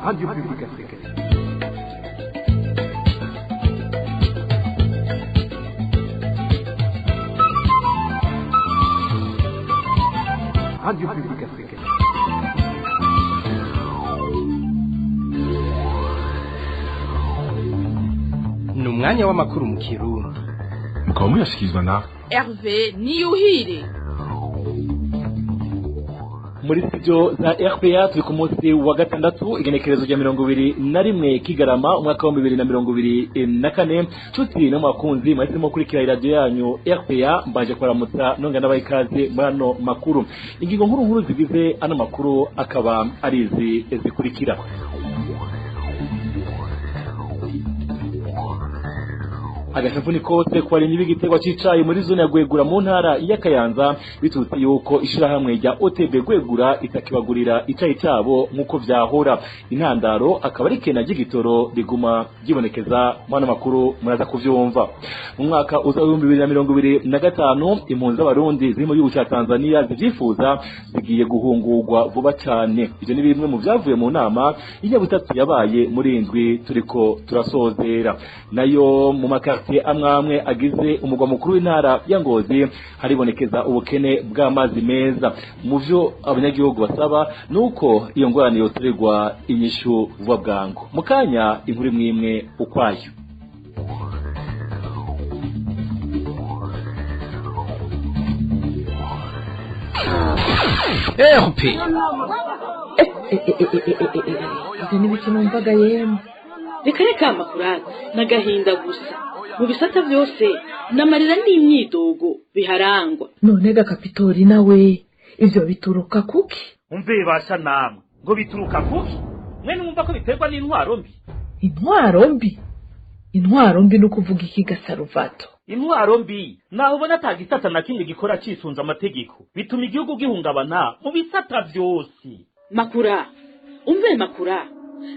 Radio Publique Africaine. Radio Publique Africaine. Ni umwanya w'amakuru mu Kirundi. Mukaba muyashyikirizwa na Hervé Niyuhire. Muri studio za RPA turi ku munsi wa gatandatu, igenekerezo rya 21 Kigarama, umwaka wa 2024. Nshuti no mwakunzi mwahisemo kurikira iradiyo yanyu RPA, mbaje kubaramutsa nonga n'abaha ikaze muri ano makuru. Ingingo nkuru nkuru zigize ano makuru akaba ari izi zikurikira: Agashavu kose ku barimyi b'igiterwa c'icayi muri zone ya Gwegura mu ntara ya Kayanza, biturutse yuko ishirahamwe rya OTB Gwegura itakibagurira icayi cabo nk'uko vyahora. Intandaro akaba ari kena ry'igitoro riguma ryibonekeza. Mwana makuru muraza kuvyumva. Mu mwaka uza w'2025, impunzi z'Abarundi ziri mu gihugu ca Tanzania zivyifuza zigiye guhungurwa vuba cane. Ivyo ni bimwe mu vyavuye mu nama y'inyabutatu yabaye muri indwi turiko turasozera. Nayo mu makartier amwe amwe agize umugwa mukuru w'intara ya Ngozi haribonekeza ubukene bw'amazi meza. Mu vyo abanyagihugu basaba nuko iyo ngorane yotorerwa inyishu vuba bwangu. Mu kanya inkuru imwe imwe ukwayo. RP. Ibyo ni ibiki numvaga yemwe? Reka reka, amakuru n'agahinda gusa. Mu bisata byose n'amarira n'imyidogo biharangwa. None ga Kapitori, nawe ibyo bituruka kuki? Umve basha namwe, ngo bituruka kuki? Mwe numva ko biterwa n'intwaro mbi. Intwaro mbi? Intwaro mbi ni ukuvuga iki gasaruvato? Intwaro mbi naho ubona ata gisata na kimwe gikora cisunze amategeko, bituma igihugu gihungabana mu bisata byose. Makura, umve makura,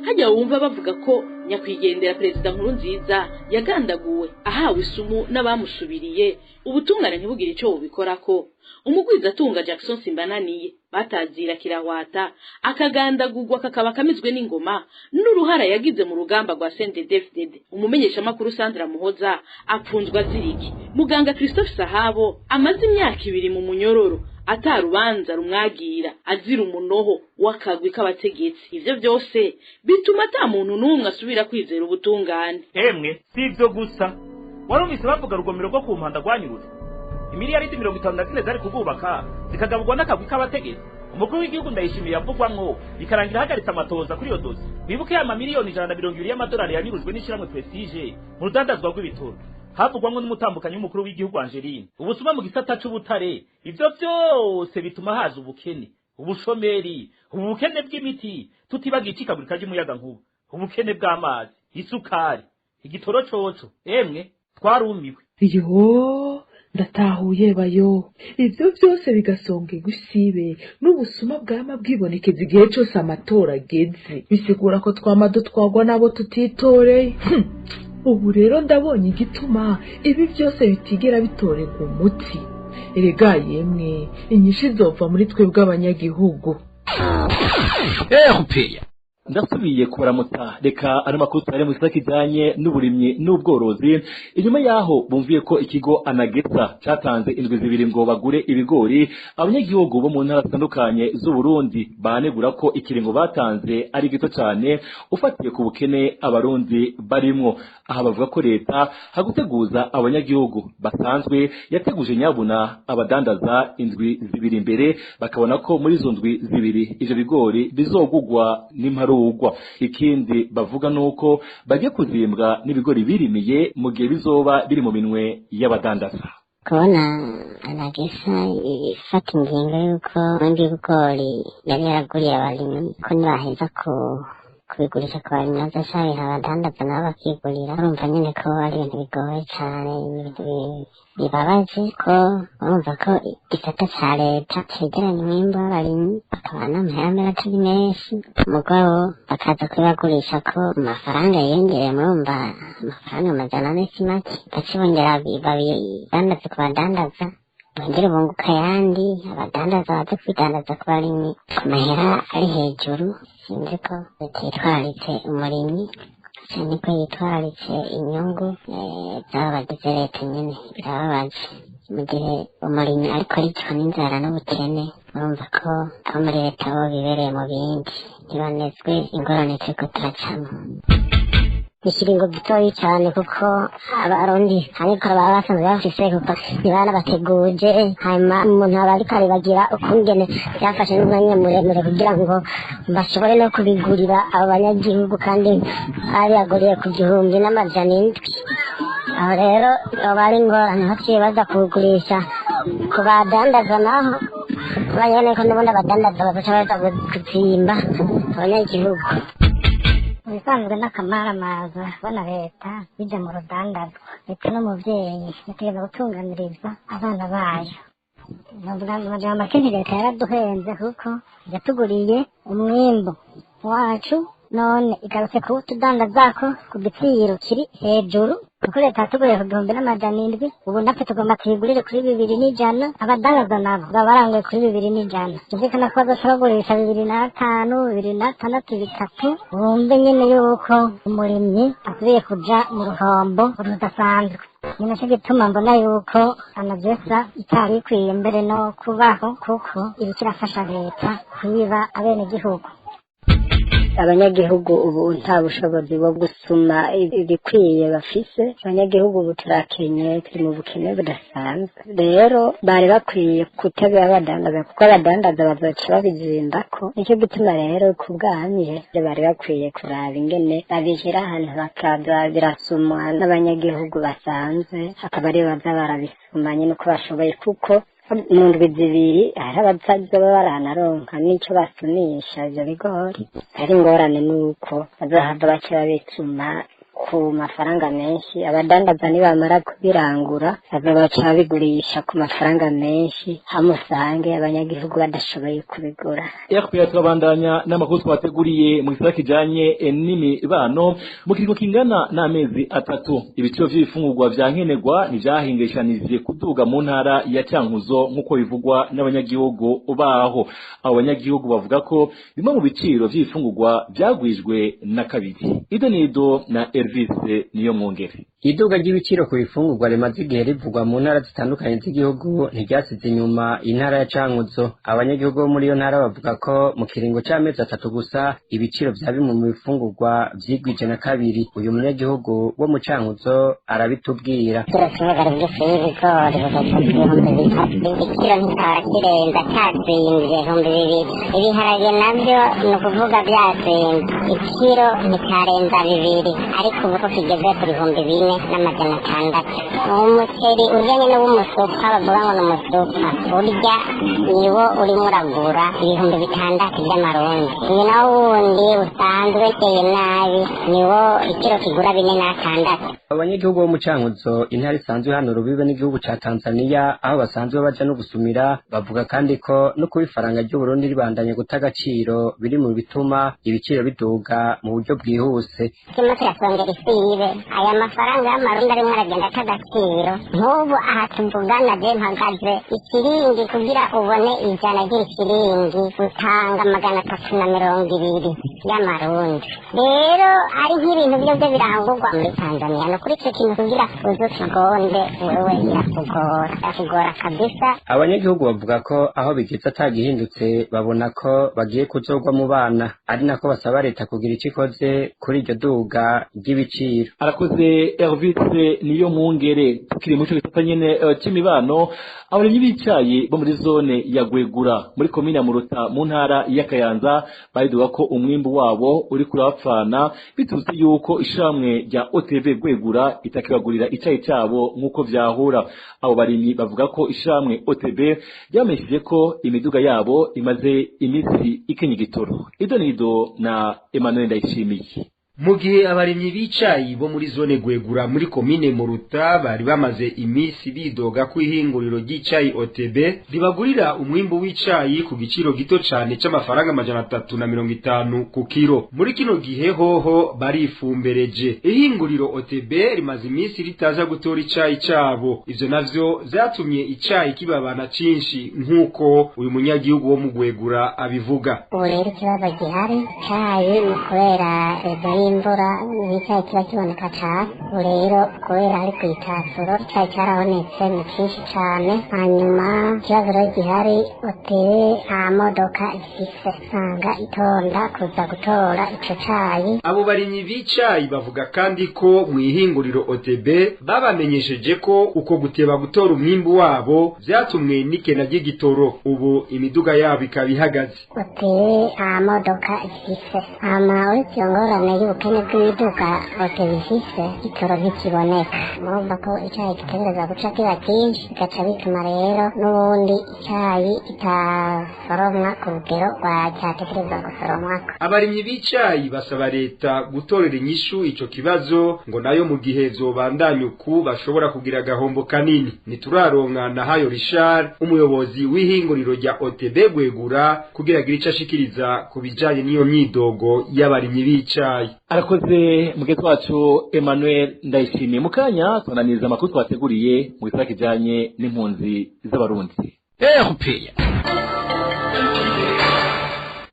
hajya wumva bavuga ko nyakwigendera Perezida Nkurunziza yagandaguwe ahawe isumu n'abamusubiriye, ubutungane ntibugire ico bubikorako. Umugwizatunga Jackson Simbananiye batazira kirahwata akagandagurwa, kakaba kamizwe n'ingoma n'uruhara yagize mu rugamba rwa CNDD-FDD. Umumenyeshamakuru Sandra Muhoza apfunzwe aziriki. Muganga Christophe Sahabo amaze imyaka 2 mu munyororo atarubanza rumwagira, azira umunoho w'akagwi k'abategetsi. Ivyo byose bituma ata muntu n'umwe asubira kwizera ubutungane. Emwe, si ivyo gusa. Warumvise bavuga rugomero rwo ku mpanda rwanyurutse, imiliyaridi 54 zari kubwubaka zikagaburwa n'akagwi k'abategetsi. Umukuru w'igihugu Ndayishimiye yavugwamwo, bikarangira ahagaritse amatoza kuri iyo dosi. Wibuke ya mamiliyoni 120 y'amadolari yanyurujwe n'ishyirahamwe Prestige mu rudandazwa rw'ibitoro, havugwamwo n'umutambukanyi w'umukuru w'igihugu Angeline. Ubusuma mu gisata c'ubutare. Ivyo vyose bituma haza ubukene, ubushomeri, ubukene bw'imiti, tutibagiye icikagurika ry'umuyagankuba, ubukene bw'amazi, isukari, igitoro coco. Emwe, twarumiwe. Yo, ndatahuye bayo. Ibyo byose bigasonga igusibe n'ubusuma bwama bwibonekeza igihe cyose amatora ageze, bisigura ko twama dutwagwa n'abo tutitoreye. Ubu rero ndabonye igituma ibi byose bitigera bitorerwa umuti. Erega yemwe, inyishu izova muri twebwe abanyagihugu. RP. Ndasubiye kubaramutsa. Reka ano makuru tuyare mu gisata kijanye n'uburimyi n'ubworozi. Inyuma yaho bumviye ko ikigo Anagesa catanze indwi 2 ngo bagure ibigori, abanyagihugu bo mu ntara zitandukanye z'u Burundi banegura ko ikiringo batanze ari gito cane ufatiye ku bukene Abarundi barimwo. Aha bavuga ko leta haguteguza abanyagihugu basanzwe yateguje nyabuna abadandaza indwi 2 imbere, bakabona ko muri izo ndwi 2 ivyo bigori bizogugwa n'imparu. Ikindi bavuga nuko bagiye kuzimbwa n'ibigori birimiye mu gihe bizoba biri mu minwe y'abadandaza. Kubona Anagesa ifata ingingo y'uko ibindi bigori yari yaraguriye abarimyi ko nibaheza kubigurisha ku barimyi bazoca babiha abadandaza nabo bakigurira, urumva nyene ko ari ibintu bigoye cane, ibintu bibabaje, ko urumva ko igisata ca leta cegeranya umwimbu w'abarimyi bakaba n'amahera amera atari menshi, mugabo bakaza kubibagurisha ko amafaranga yiyongereye. Murumva amafaranga 400 si make, baca bongera babidandaze ku badandaza. Bongere bunguka ayandi, abadandaza baze kwidandaza ku barimyi ku mahera ari hejuru. Sinzi ko leta yitwararitse umurimyi cyane ko yitwararitse inyungu z'aba bagize leta nyene. Birababaje mu gihe umurimyi ariko aricwa n'inzara n'ubukene. Urumva ko abo muri leta bo bibereye mu bindi, ntibanezwe ingorane turiko turacamo. Ikiringo gitoyi cyane, kuko Abarundi ariko baba basanzwe bafise, kuko ntibanabateguje. Hanyuma umuntu aba ariko aribagira ukungene byafashe n'umwanya muremure kugira ngo bashobore no kubigurira abo banyagihugu, kandi babibaguriye ku 1700. Aho rero yoba ari ingorane, haciye baza kuwugurisha ku badandaza, naho banyene ko n'ubundi abadandaza bazoca baza kuzimba abanyagihugu. Ibisanzwe n'akamaramaza kubona leta bija mu rudandazwa. Leta n'umuvyeyi, yategereza gutunganiriza abana bayo. Novuga mu majambo make, leta yaraduhenze, kuko yatuguriye umwimbu wacu, none igarutse kuwutudandazako ku giciro kiri hejuru, kuko leta yatuguriye ku 1700, ubu natwe tugomba tuyigurire kuri 2100. Abadandaza nabo baba baranguye kuri 2100, byumvikana ko bazoca bagurisha 2500, 2600, 3000. Wumve nyene yuko umurimyi asubiye kuja mu ruhombo rudasanzwe. Ni nacyo gituma mbona yuko ANAGESSA itari ikwiye mbere no kubaho, kuko iriko irafasha leta kwiba abenegihugu. Abanyagihugu ubu nta bushobozi bwo gusuma ibikwiye bafise. Abanyagihugu ubu turakenye, turi mu bukene budasanzwe. Rero bari bakwiye kutabira abadandaza, kuko abadandaza bazoca babizimbako. Nicyo gituma rero ku bwanje bari bakwiye kuraba ingene babishyira ahantu bakaza birasumwa n'abanyagihugu basanzwe, akaba aribo baza barabisuma nyine uko bashoboye, kuko mu ndwi 2 hari abatazoba baranaronka n'ico basumisha ivyo bigori. Ari ingorane nuko bazohava baca babisuma ku mafaranga menshi. Abadandaza nibamara kubirangura, bazobaca babigurisha ku mafaranga menshi, hamwe usange abanyagihugu badashoboye kubigura. RPA, turabandanya n'amakuru twateguriye mu gisata kijanye n'imibano. Mu kiringo kingana n'amezi 3, ibiciro vy'ibifungurwa vya nkenerwa ntivyahingeshanije kuduga mu ntara ya Cankuzo, nk'uko bivugwa n'abanyagihugu baho. Abo banyagihugu bavuga ko bimwe mu biciro vy'ibifungurwa vyagwijwe na kabiri. Ido nido na Elvis niyo mwongere. Iduga ry'ibiciro ku bifungurwa rimaze igihe rivugwa mu ntara zitandukanye z'igihugu ntiryasize inyuma intara ya Cankuzo. Abanyagihugu bo muri iyo ntara bavuga ko mu kiringo c'amezi 3 gusa ibiciro vya bimwe mu bifungurwa vyigwije na kabiri. Uyu munyagihugu wo mu Cankuzo arabitubwira. Ikiro kimwe bw'ifu y'ibigori bugeze ku 3000, ikiro ntikaba kirenza, cazimvye 2000. Ibiharage navyo ni ukuvuga vyazimvye, ikiro ntikarenza 2, ariko ubu ko kigeze ku 4600. Umuceri urya nyene w'umusupa, bavuga ngo ni umusupa, urya niwo urimo uragura 6000 vy'amarundi. Uyu nawo wundi usanzwe uteye nabi niwo ikiro kigura 4600. Abanyagihugu bo mu Cankuzo, intara isanzwe hano rubibe n'igihugu ca Tanzania, aho basanzwe baja no gusumira, bavuga kandi ko no kuba ifaranga ry'Uburundi ribandanya guta agaciro biri mu bituma ibiciro biduga mu buryo bwihuse. Turimo turasongera isibe, aya mafaranga y'amarundi arimo aragenda ata agaciro. Nk'ubu aha tuvugana je mpagaze, ikiringi kugira ubone 100 ry'ikiringi utanga 320 y'amarundi. Rero ari nk'ibintu byose birangurwa muri Tanzania, no kuri icyo kintu kugira uze ukigonde wewe irakugora, irakugora kabisa. Abanyagihugu bavuga ko aho bigeze atagihindutse, babona ko bagiye kuzogwa mu bana, ari nako basaba leta kugira ico ikoze kuri iryo duga ry'ibiciro. Arakoze Hervise niyo mwungere. Tukiri mu cyo gisata nyene c'imibano, abarimyi b'icayi bo muri zone ya Gwegura muri komine ya Muruta mu ntara ya Kayanza bariduga ko umwimbu wabo uri kurabapfana, biturutse yuko ishamwe rya OTV Gwegura itakibagurira icayi cabo nk'uko vyahura. Abo barimyi bavuga ko ishamwe OTB ryamenyesheje ko imiduga yabo imaze iminsi ikenya igitoro. Ido nido na Emmanuel Ndayishimiye. Mu gihe abarimyi b'icayi bo muri zone Gwegura muri komine Muruta bari bamaze iminsi bidoga ko ihinguriro ry'icayi OTB ribagurira umwimbu w'icayi ku giciro gito cane c'amafaranga 350 ku kiro, muri kino gihe hoho barifumbereje. Ihinguriro OTB rimaze iminsi ritaza gutora icayi cabo, ivyo navyo vyatumye icayi kibabana cinshi, nk'uko uyu munyagihugu wo mu Gwegura abivuga. Ubu rero ikibazo gihari, icayi ni kubera rezo y'imvura n'icayi kiba kiboneka cane. Ubu rero kubera ari kw'itasuro, icayi carabonetse ni cinshi cane. Hanyuma ikibazo rero gihari, OTB nta modoka ifise, usanga itonda kuza gutora ico cayi. Abo barimyi b'icayi bavuga kandi ko mu ihinguriro OTB babamenyesheje ko uko guteba gutora umwimbu wabo vyatumwe n'ikena ry'igitoro, ubu imiduga yabo ikaba ihagaze. OTB nta modoka ifise, hama uretse iyo ngorane y'ubukene bw'imiduga OTB ifise, igitoro ntikiboneka. Murumva ko icayi gitegerezwa guca kiba kinshi, bigaca bituma rero n'ubundi icayi kitasoromwa ku rugero rwa cyategerezwa gusoromwako. Abarimyi b'icayi basaba leta gutorera inyishu ico kibazo, ngo nayo mu gihe zobandanya uku bashobora kugira agahombo kanini. Ntituraronka na Hayo Richard, umuyobozi w'ihinguriro rya OTB Gwegura, kugira agire ico ashikiriza ku bijanye n'iyo myidogo y'abarimyi b'icayi. Arakoze mugenzi wacu Emmanuel Ndayishimiye. Mu kanya tubananiriza amakuru twateguriye mu gisata kijanye n'impunzi z'Abarundi. RPA.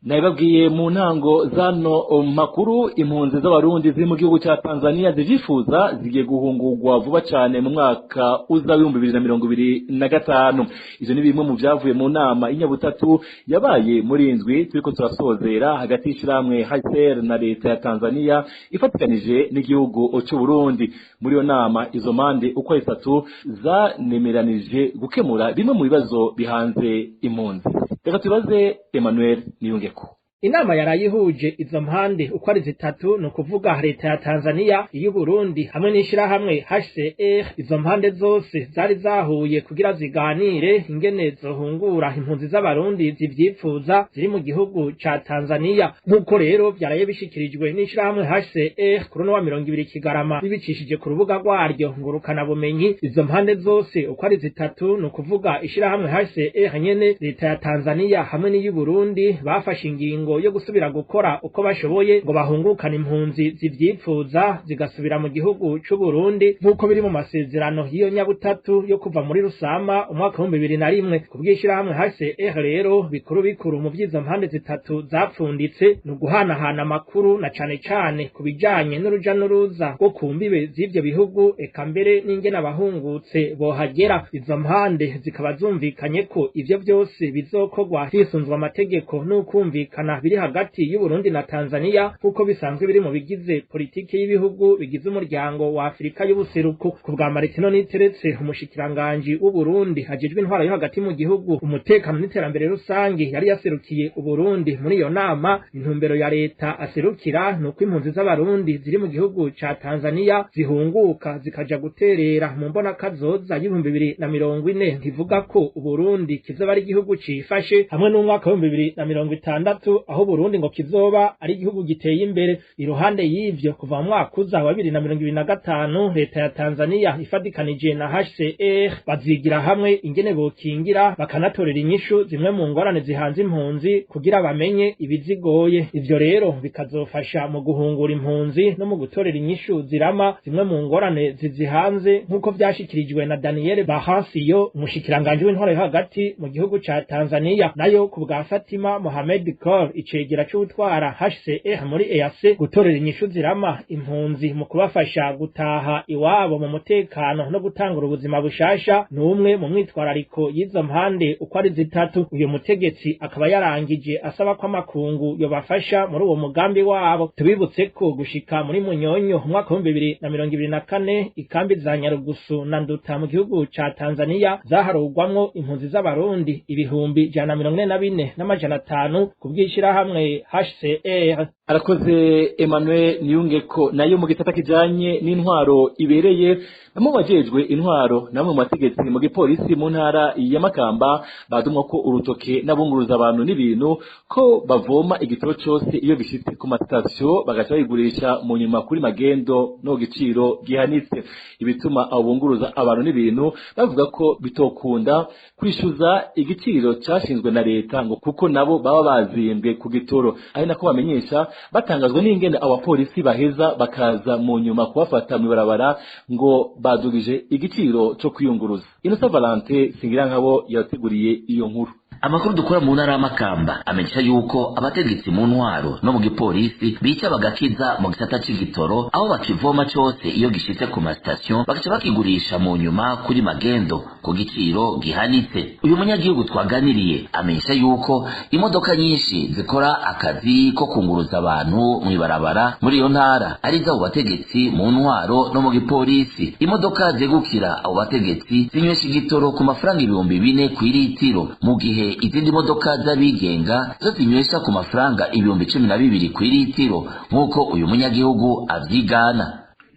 Nabibabwiye mu ntango zano makuru, impunzi z'Abarundi ziri mu gihugu cya Tanzania zivyifuza zigiye guhungurwa vuba cane mu mwaka uza 2025. Ivyo ni bimwe mu vyavuye mu nama y'inyabutatu yabaye muri indwi turiko turasozera hagati y'ishirahamwe HCR na leta ya Tanzania ifatikanije n'igihugu c'u Burundi. Muri iyo nama izo mande uko ari zitatu zanemeranije gukemura bimwe mu bibazo bihanze impunzi. Reka tubaze Emmanuel Niyungeko. Inama yarayihuje izo mpande uko ari zitatu, ni ukuvuga leta ya Tanzania, iy'Uburundi hamwe n'ishirahamwe HCR. Izo mpande zose zari zahuye kugira ziganire ingene zohungura impunzi z'Abarundi zivyipfuza ziri mu gihugu ca Tanzania, nk'uko rero vyaraye bishikirijwe n'ishirahamwe HCR kuri uno wa 20 Kigarama bibicishije ku rubuga rwaryo ngurukana bumenyi. Izo mpande zose uko ari zitatu, ni ukuvuga ishirahamwe HCR nyene, leta ya Tanzania hamwe n'iy'Uburundi, bafashe ingingo yo gusubira gukora uko bashoboye ngo bahungukane impunzi zivyipfuza zigasubira mu gihugu c'u Burundi, nk'uko biri mu masezerano y'iyo nyabutatu yo kuva muri Rusama umwaka wa 2001. Ku bw'ishirahamwe HCR rero, bikuru bikuru mu vy'izo mpande zitatu zapfunditse ni uguhanahana amakuru, na cane cane ku bijanye n'uruja n'uruza rwo ku mbibe z'ivyo bihugu, eka mbere n'ingene abahungutse bohagera. Izo mpande zikaba zumvikanye ko ivyo vyose bizokorwa hisunzwe amategeko n'ukumvikana biri hagati y'Uburundi na Tanzania, kuko bisanzwe biri mu bigize politike y'ibihugu bigize umuryango wa Afrika y'ubuseruko. Ku bwa Martino Niteretse, umushikiranganji w'Uburundi ajejwe intwara yo hagati mu gihugu, umutekano n'iterambere rusange, yari yaserukiye Uburundi muri iyo nama, intumbero ya leta aserukira ni uko impunzi z'Abarundi ziri mu gihugu ca Tanzania zihunguka zikaja guterera mu mbonakazoza y'2040, ntivuga ko Uburundi kizoba ari igihugu cifashe, hamwe n'umwaka wa 2060 aho Burundi ngo kizoba ari igihugu giteye imbere. Iruhande y'ivyo, kuva mu mwaka uza wa 2025, leta ya Tanzania ifadikanije na HCR bazigira hamwe ingene bokingira bakanatorera inyishu zimwe mu ngorane zihanze impunzi kugira bamenye ibizigoye. Ivyo rero bikazofasha mu guhungura impunzi no mu gutorera inyishu zirama zimwe mu ngorane zizihanze, nk'uko vyashikirijwe na Daniel Bahansiyo, umushikiranganji w'intwaro yo hagati mu gihugu ca Tanzania. Nayo ku bwa Fatima Mohamed Kor, icegera c'utwara HCR muri EAC, gutorera inyishu zirama impunzi mu kubafasha gutaha iwabo mu mutekano no gutangura ubuzima bushasha ni umwe mu mwitwarariko y'izo mpande uko ari zitatu. Uyu mutegetsi akaba yarangije asaba ko amakungu yobafasha muri uwo mugambi wabo. Tubibutse ko gushika muri Munyonyo umwaka wa 2024, ikambi za Nyarugusu na Nduta mu gihugu ca Tanzania zaharugwamwo impunzi z'Abarundi 144,500 ku bw'ishirahamwe HCR. Arakoze Emmanuel Niyungeko. Nayo mu gisata kijanye n'intwaro ibereye, bamwe bajejwe intwaro namwe mu bategetsi mu gipolisi mu ntara ya Makamba badumwa ko urutoke n'abunguruza abantu n'ibintu ko bavoma igitoro cose iyo gishitse ku matasiyo bagaca bayigurisha mu nyuma kuri magendo no giciro gihanitse. Ibituma abo bunguruza abantu n'ibintu bavuga ko bitokunda kwishuza igiciro cashinzwe na leta ngo kuko nabo baba bazimbwe ku gitoro, ari nako bamenyesha batangazwa n'ingene abapolisi baheza bakaza mu nyuma kubafata mw'ibarabara ngo badugije igiciro cyo kwiyunguruza. Innocent Valente Singirankabo yateguriye iyo nkuru. Amakuru dukura mu ntara y'Amakamba amenyesha yuko abategetsi mu ntwaro no mu gipolisi bica bagakiza mu gisata c'igitoro, aho bakivoma cose iyo gishitse ku masitasiyo bagaca bakigurisha mu nyuma kuri magendo ku giciro gihanitse. Uyu munyagihugu twaganiriye amenyesha yuko imodoka nyinshi zikora akazi ko kunguruza abantu mw'ibarabara muri iyo ntara ari z'abo bategetsi mu ntwaro no mu gipolisi. Imodoka zegukira abo bategetsi zinywesha igitoro ku mafaranga 4000 kw'iritiro, mu gihe izindi modoka z'abigenga zo zinywesha ku mafaranga 12,000 kw'iritiro, nk'uko uyu munyagihugu avyigana.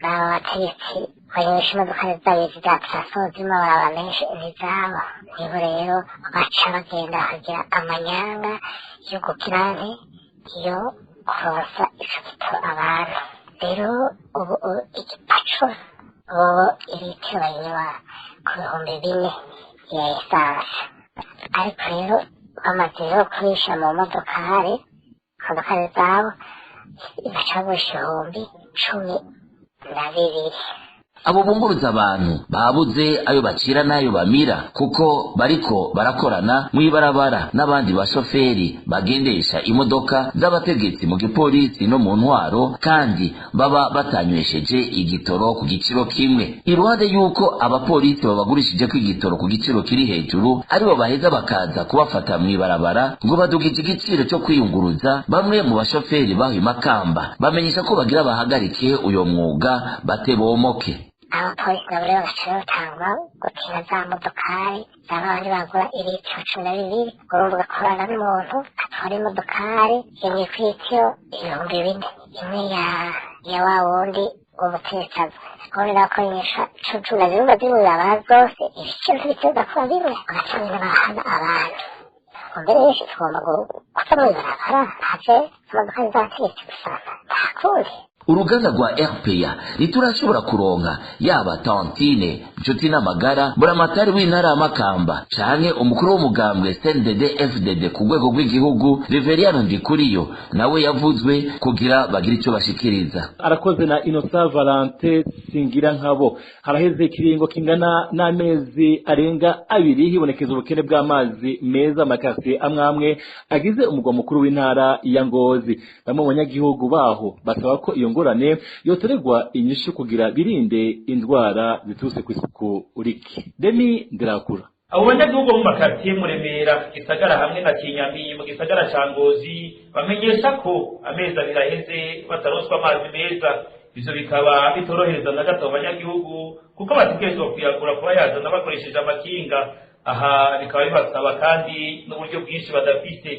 Aba bategetsi banywesha imodoka zabo za transport zirimo abaraba menshi n'izabo, nibo rero baca bagenda bakagira amanyanga yo kugira yo kuronsa ico gitoro abantu. Rero ubu igipaco bobo iritiro bayinywa ku 4000 ya esanse, ariko rero bamaze rero kurisha mu modokari zabo baca bagurisha 12,000. Abo bunguruza abantu babuze ayo bacira n'ayo bamira kuko bariko barakorana mw'ibarabara n'abandi bashoferi bagendesha imodoka z'abategetsi mu gipolisi no mu ntwaro, kandi baba batanywesheje igitoro ku giciro kimwe. Iruhande yuko abapolisi babagurishije ko igitoro ku giciro kiri hejuru, aribo baheza bakaza kubafata mw'ibarabara ngo badugije igiciro cyo kwiyunguruza. Bamwe mu bashoferi baho Makamba bamenyesha ko bagira bahagarike uyo mwuga batebomoke. Abapolisi nabo rero bagaca batangwa gukina za modokari zaba bandi bagura iritiro 12, urumva ugakorana n'umuntu atwara imodokari imwe kw'itiro 4000, imwe ya wa wundi w'umutegetsi aza ubundi nawe akoresha 12 zimwe zose ibiciro ntibiteza kuba bimwe, bagaca nyine bahana abantu. Mbere y'ejo tugomba kuca mw'ibarabara haje imodoka z'abategetsi gusa nta kundi. Uruganda rwa RPA riturashobora kuronka yaba Tantine Nshuti n'amagara buramatari w'intara ya Makamba canke umukuru w'umugambwe CNDD FDD ku rwego rw'igihugu Reverien Ndikuriyo nawe yavuzwe kugira bagira ico bashikiriza. Arakoze na Innocent Valente Singirankabo. Haraheze ikiringo kingana n'amezi arenga 2 hibonekeza ubukene bw'amazi meza makasi amwamwe agize umugwa mukuru w'intara ya Ngozi. Bamwe mu banyagihugu baho basaba ko iyo ngorane yotoregwa inyishu kugira birinde indwara ziturutse ku isuku uriki. Deni Ndirakura. Abo banyagihugu mu makartier Muremera Gisagara hamwe na Kinyami mu gisagara ca Ngozi bamenyesha ko amezi 2 aheze bataronswa amazi meza. Ivyo bikaba bitorohereza na gato abanyagihugu kuko bategerezwa kuyagura kuba yazana bakoresheje amakinga. Aha bikaba bibasaba kandi n'uburyo bwinshi badafise.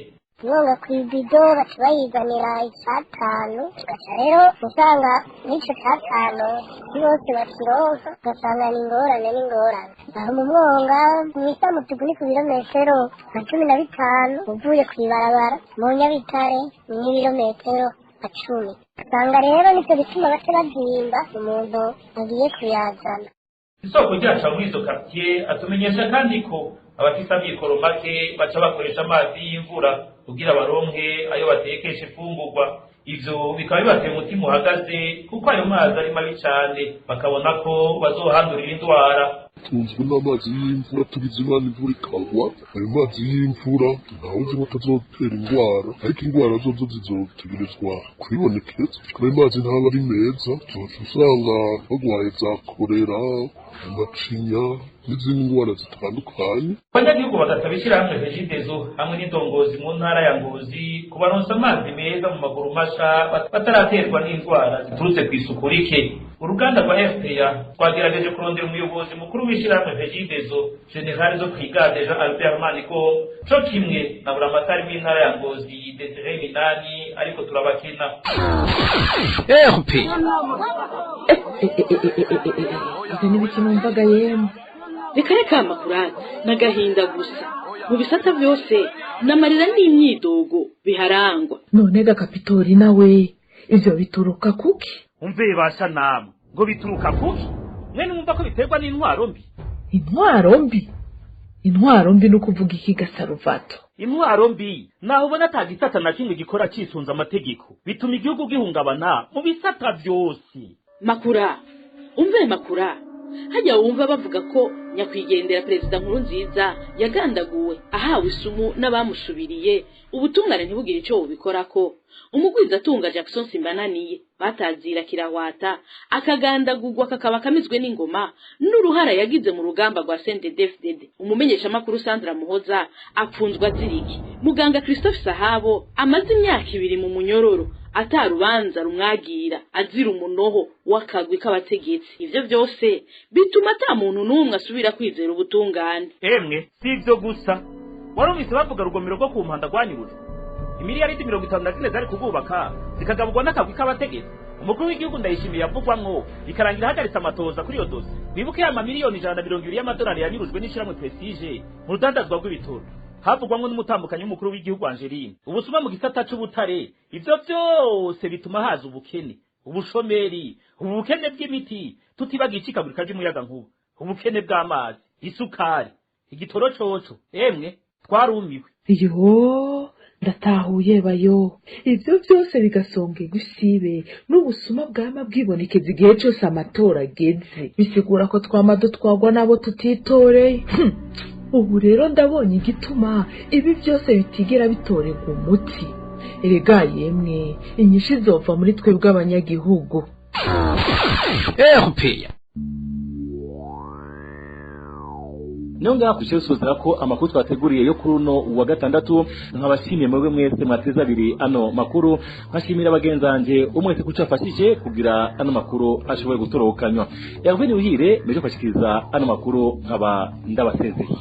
Nonga kw'ibido baca bayizanira 5,000, ugaca rero usanga n'ico 5,000 bose bakironka, ugasanga ni ingorane n'ingorane. Aho mu mwonga mw'isamutuku ni ku birometero nka 15 uvuye kw'ibarabara, mu Nyabitare n'ibirometero nka 10. Usanga rero nico gituma baca bazimba umuntu agiye kuyazana. Isoko ryaca muri izo quartier atumenyesha kandi ko abafise amikoro make baca bakoresha amazi y'imvura kugira baronke ayo batekesha ifungurwa. Ivyo bikaba bibateye umutima uhagaze kuko ayo mazi ari mabi cane, bakabona ko bazohandurira indwara. Tunzwe n'amazi y'imvura, tugize imana imvura ikagwa, ayo mazi y'imvura ntawuzi ko atazotera indwara, ariko indwara zozo zizotegerezwa kwibonekeza. Ayo mazi ntaba ari meza, tuzoca usanga bagwaye za korera, amacinya, n'izindi ndwara zitandukanye. Abanyagihugu bagasaba ishyirahamwe Regideso hamwe n'indongozi mu ntara ya Ngozi kubaronsa amazi meza mu maguru masha bataraterwa n'indwara ziturutse ku isuku rike. Uruganda rwa RPA twagerageje kurondera umuyobozi mukuru w'ishyirahamwe Regideso, General zo Brigade Jean Albert Manigo, co kimwe na buramatari w'intara ya Ngozi Desire Minani, ariko turabakina. RP Ivyo n'ibiki numvaga yemwe? Reka reka, Makurata, n'agahinda gusa mu bisata byose, n'amarira n'imyidogo biharangwa. None ga Kapitori nawe, ivyo bituruka kuki? Umve basha namwe, ngo bituruka kuki? Mwene mwumva ko biterwa n'intwaro mbi. Intwaro mbi? Intwaro mbi ni ukuvuga iki Gasaruvato? Intwaro mbi naho ubona ata gisata na kimwe gikora cisunze amategeko, bituma igihugu gihungabana mu bisata byose. Makura, umve Makura, hajya wumva bavuga ko nyakwigendera perezida Nkurunziza yagandaguwe ahawe isumu n'abamusubiriye, ubutungane ntibugire ico bubikorako. Umugwizatunga Jackson Simbananiye batazira Kirahwata akagandagurwa kakaba kamizwe n'ingoma n'uruhara yagize mu rugamba rwa CNDD-FDD. Umumenyeshamakuru Sandra Muhoza apfunzwe aziriki. Muganga Christophe Sahabo amaze imyaka 2 mu munyororo atarubanza rumwagira, azira umunoho w'akagwi k'abategetsi. Ivyo byose bituma ata muntu n'umwe asubira kwizera ubutungane. Emwe, si ivyo gusa. Warumvise bavuga rugomero rwo ku Mpanda rwanyurujwe, imiliyaridi 54 zari kububaka zikagaburwa n'akagwi k'abategetsi. Umukuru w'igihugu Ndayishimiye yavugwamwo, bikarangira ahagaritse amatoza kuri iyo dosi. Wibuke ya mamiliyoni 120 y'amadolari yanyurujwe n'ishyirahamwe Prestige mu rudandazwa rw'ibitoro, havugwamwo n'umutambukanyi w'umukuru w'igihugu Angeline. Ubusuma mu gisata c'ubutare, ivyo vyose bituma haza ubukene, ubushomeri, ubukene bw'imiti, tutibagiye icikagurika ry'umuyagankuba, ubukene bw'amazi, isukari, igitoro coco. Emwe, twarumiwe. Yo, ndatahuye bayo. Ivyo byose bigasongerwa isibe n'ubusuma bwama bwibonekeza igihe cose amatora ageze, bisigura ko twama dutwagwa n'abo tutitoreye. Ubu rero ndabonye igituma ibi byose bitigera bitorerwa umuti. Erega yemwe, inyishu izova muri twebwe abanyagihugu. RPA. Niyo ngaha kushusuzira ko amakuru twateguriye yo kuri uno wa gatandatu. Nkabashimiye mwebwe mwese mwateze abiri ano makuru, nkashimira bagenzanje umwese kuco afashije kugira ano makuru ashoboye gutorokanywa. Hervé Niwihire meje kwashikiriza ano makuru, nkaba ndabasezeye.